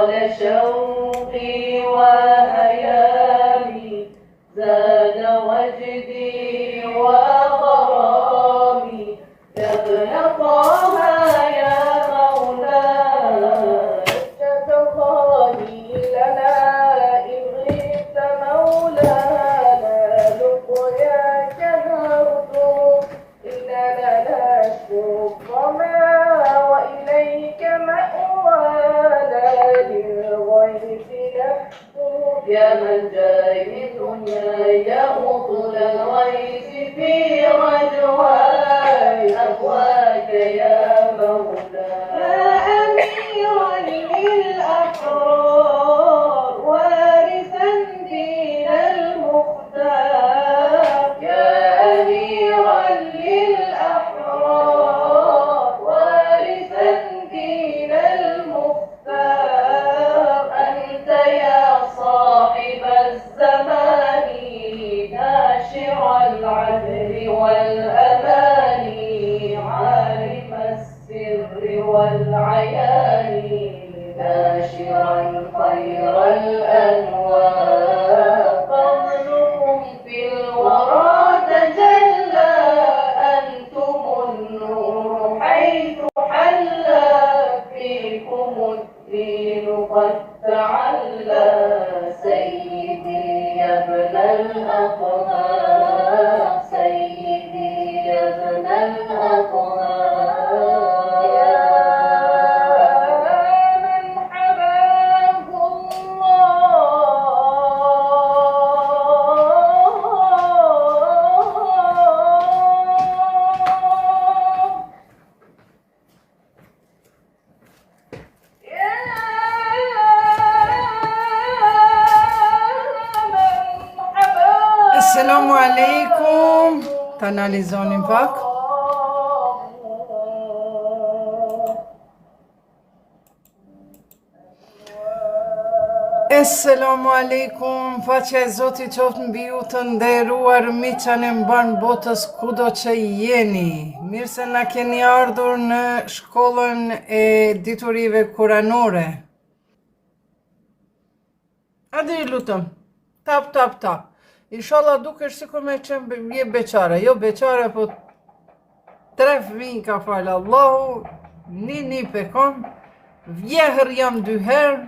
طال شوقي وهيامي زاد وجدي وغرامي يا ابن طه يا مولاي الله لنا إن غبت مولانا لقياك نرجو إننا نشكو الظما وإليك مأوانا للغيث نحكو يا من جاي دنيا هطول الغيث في رجواي أهواك يا مولاي يا أميرا للأحرار وارثا دين المختار يا أميرا للأحرار وارثا دين المختار أنت يا صاحب الزمان ناشر العدل والأمان عالم السر والعيان ناشرا خير الأنوار فضلكم في الورى تجلى أنتم النور حيث حلى فيكم الدين قد تعلى سيدي يا ابن الأطهار سيدي يا ابن الأطهار يا من حباه الله يا من حباه Assalamu alaikum. Ta analizonim pak. Esselamu alaikum, paqja e Zotit qoftë mbi ju të nderuar miq anembanë botës kudo që jeni. Mirë se na keni ardhur në shkollën e diturive kuranore. Hajde ju lutem, tap, tap, tap. Inshallah dukesh sikur me qenë je beqare, jo beqare, po tre fëmijë ka falë Allahu, një nip e kom, vjehër jam dy herë,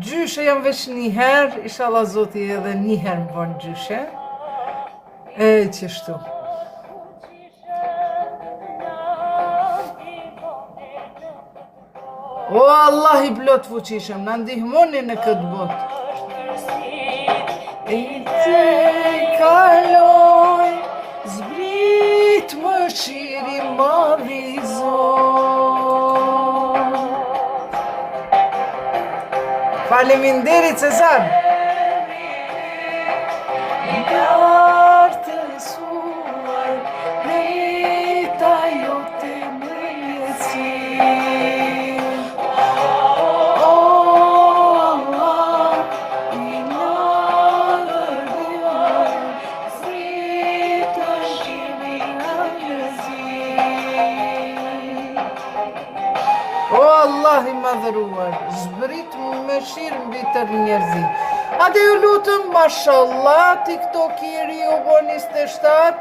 gjyshe jam veç një herë, inshallah zoti edhe një herë më bon gjyshe, e qështu. O Allah i plotfuqishëm, na ndihmoni në këtë botë. E të kaloj, zbrit mëshirë i madhi Zot. Faleminderit Cezar. O Allah i madhëruar, zbrit mëshirë mbi tërë njerëzit. Hajde ju lutëm, mashallah, TikTok i ri u bo 27,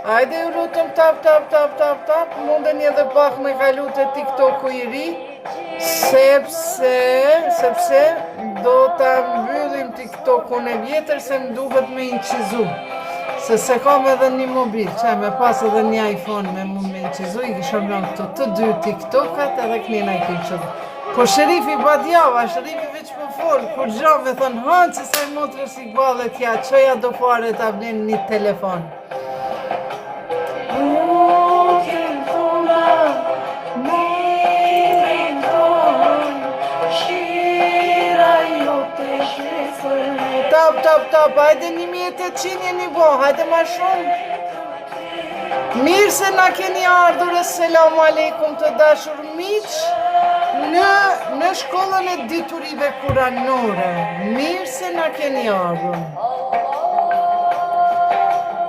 Hajde ju lutëm tap tap tap tap tap, mundeni edhe pak me kalu te TikToku i ri, sepse, sepse do ta mbyllim TikTokun e vjetër se më duhet me inqizu. Se se kam edhe një mobil, që me pas edhe një iPhone me mund me inqizu, i kisha mbrën këto të dy TikTokat edhe kënina i kisha. Po sherifi badjava, sherifi veç po fol, kur gjo me thonë, hanë që saj motrës i gballet ja, çoja do pare ta blen një telefon. Tap, tap, tap, hajde 1800 jeni bo, hajde ma shumë. Mirë se na keni ardhur, selamu alejkum të dashur miq, në, në shkollën e diturive kuranore. Mirë se na keni ardhur.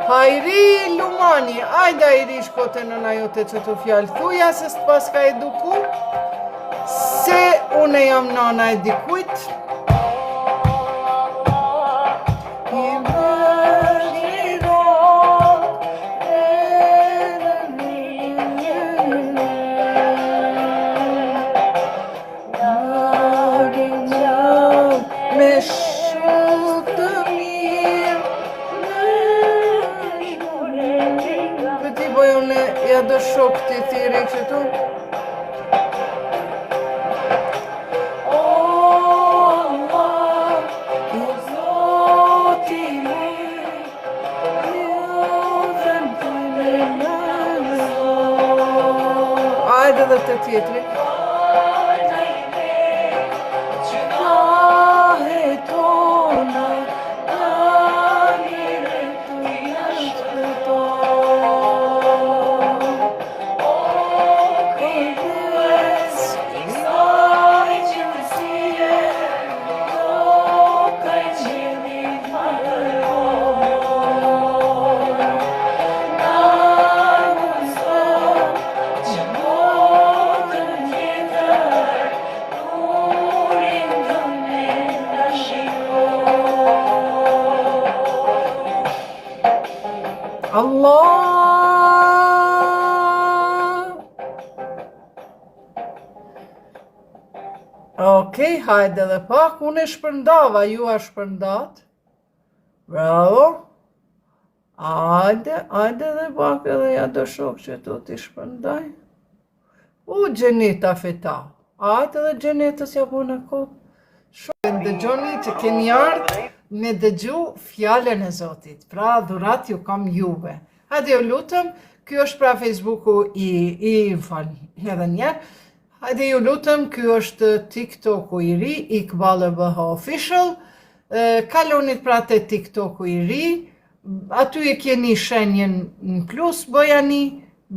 Hajri Lumani, ajde Hajri shko te nëna jote qëto fjalë, thuja se s'të paska eduku, se u. Unë jam nana e dikujt. Me shumë të mirë Për ti boj unë ja do shok të thiri kështu Ajde dhe të tjetri. Allah! Okej, hajde dhe pak, unë e shpërndava, ju a shpërndat. Bravo. Hajde, hajde dhe pak edhe ja do shok që tu t'i shpërndaj. U, Xheneta feta. Hajde edhe Xhenetës ja po në kohë. Shumë dëgjoni që keni ardhë me dëgju fjalën e Zotit. Pra, dhurat ju kam juve. Hajde ju lutëm, ky është pra Facebooku i, i më fal, edhe njerë. Hajde ju lutëm, ky është TikToku i ri, Ikballe BH Official. Kalonit pra te TikToku i ri, aty e keni shenjën në plus, bëjani,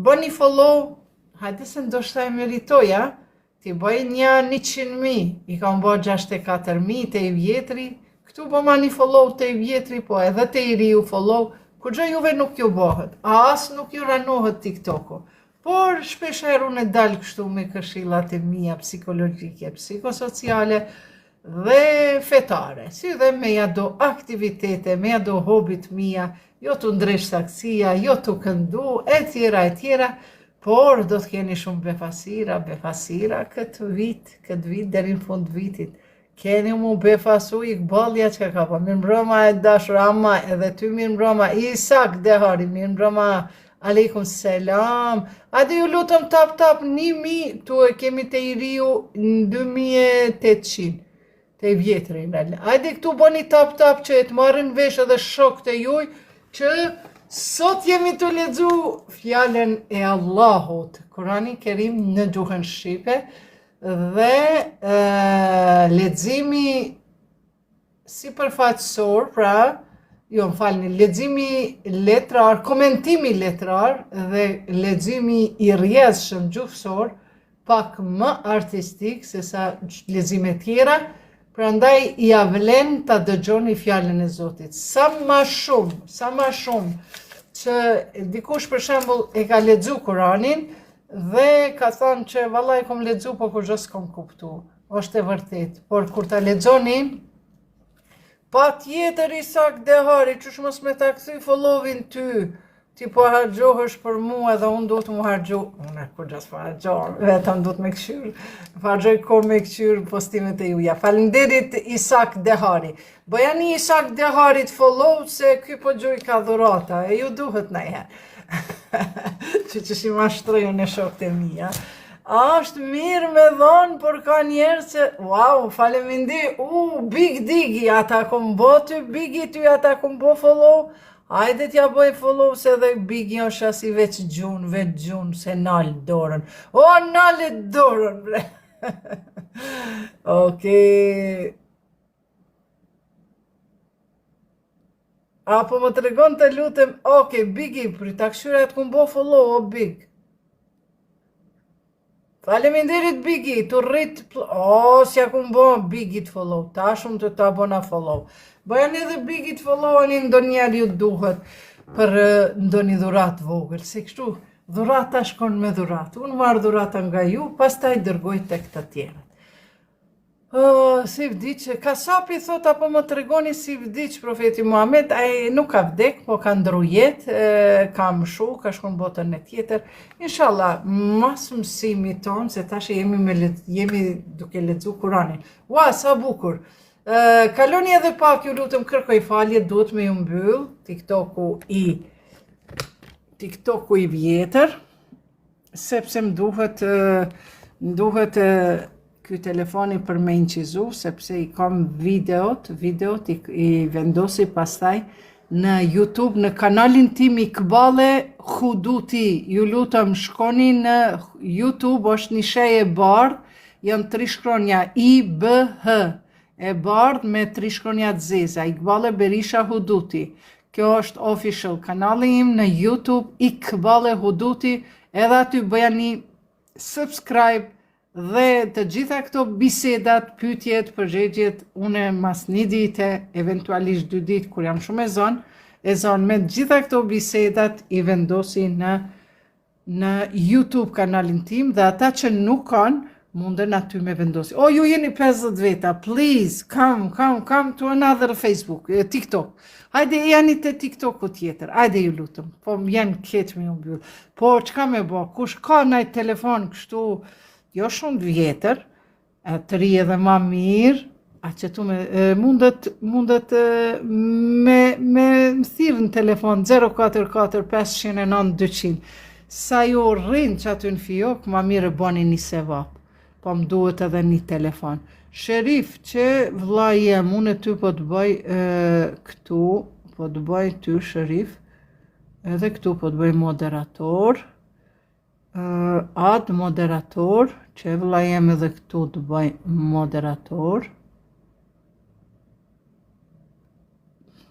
bëni follow, hajde se ndoshta e meritoja, T'i bëj nja 100.000, i kam bo 64.000 te i vjetri, këtu bëma një follow te i vjetri, po edhe te i riu follow, kurgjo juve nuk ju bëhet, as nuk ju ranohet TikToku. Por shpesh herë unë e dal kështu me këshillat e mia psikologjike, psikosociale dhe fetare, si dhe me ja do aktivitete, me ja do hobit mia, jo të ndreq saksia, jo të këndu, e tjera, e tjera, por do të keni shumë befasira, befasira këtë vit, këtë vit deri në fund vitit. Keni mu befasu Ikballja që ka po, mirëmbrëma e dashur, ama edhe ty mirëmbrëma, Isak Dehari, mirëmbrëma, Aleikum selam. Hajde ju lutëm tap tap 1000, tu e kemi te i riu në 2800. Te i vjetri. Hajde këtu bëni tap tap që e të marrin vesh edhe shokët e juj që sot jemi tu lexu fjalën e Allahut, Kurani Kerim në gjuhën shqipe dhe e, leximi sipërfaqësor, pra, jo, më falni, leximi letrar, komentimi letrar dhe leximi i rrjedhshëm gjuhësor, pak më artistik se sa lexime tjera, prandaj ia vlen ta dëgjoni fjalën e Zotit. Sa ma shumë, sa ma shumë që dikush për shembull e ka lexu Kuranin dhe ka thënë që vallai kom lexu po kurgjo s'kom kuptu. Është e vërtetë, por kur ta lexoni patjetër Isak Dehari, qysh mos me ta kthy followin ty, ti po harxhohesh për mua edhe unë duhet mu harxhu, unë kurgjo s'po harxhohem, vetëm duhet me këqyr, po harxhoj kohë me këqyr postimet e juja. Faleminderit Isak Dehari. Bëjani Isak Deharit follow se ky po gjujka dhurata, e ju duhet najherë. që që si mashtroj unë e shokët e mija. A është mirë me dhonë, por ka njerëz që, wow, faleminderit, u, Big Digi, ata kom bo ty, Bigi ty, ata kom bo follow, Hajde t'ja bëj follow se edhe Bigi është asi veç gjun, veç gjun, se nal dorën. O, nalet dorën, bre. Okej. A po më tregon të lutem, ok, Bigi, për ta këshyra të kum bo follow, o Big. Faleminderit Bigi, të rrit, o, s'ja kum bo Bigit follow, ta shumë të ta bona follow. Bëjani edhe Bigit follow, ani ndonjëherë ju duhet për ndonjë dhuratë vogël, se kështu dhurata shkon me dhuratë. Unë marr dhurata nga ju, pastaj dërgoj tek të tjerët. Si vdiq, kasapi thot apo më tregoni si vdiq profeti Muhammed, ai nuk ka vdek, po ka ndru jetë, ka mshu, ka shku në botën e tjetër. Inshallah, mas mësimit tonë, se tash jemi, me, jemi duke lexu Kuranin. Ua, sa bukur! Kaloni edhe pak, ju lutem, kërkoj falje, duhet me ju mbyll, TikToku i TikToku i vjetër, sepse më duhet më duhet ky telefoni për me inqizu, sepse i kam videot, videot i, i vendosi pastaj në YouTube, në kanalin tim Ikballe Huduti, ju lutem shkoni në YouTube, është një shej e bardhë, janë tri shkronja I, B, H, e bardhë me tri shkronja të zeza, Ikballe Berisha Huduti. Kjo është official kanali im në YouTube Ikballe Huduti, edhe aty bëja një subscribe dhe të gjitha këto bisedat, pyetjet, përgjigjet, une mas një dite, eventualisht dy ditë kur jam shumë e zonë, e zonë me të gjitha këto bisedat i vendosi në në YouTube kanalin tim dhe ata që nuk kanë, munden aty me vendosi. O, ju jeni 50 veta, please, come, come, come to another Facebook, TikTok. Hajde, jani te TikToku tjetër, hajde ju lutem, po më janë keq me ju mbyll. Po, çka me bo, kush ka naj telefon kështu, jo shumë të vjetër, e të ri edhe ma mirë, a që tu me, e, mundet, mundet e, me, me më thirrë në telefon 044 509 200. Sa ju rrinë që aty në fiok, ma mirë e boni një sevap. Po më duhet edhe një telefon. Sherif, që vlla jem, unë e ty po të bëj e, këtu, po të bëj ty, Sherif, edhe këtu po të bëj moderator, uh, add moderator, që vlla jem edhe këtu të bëj moderator.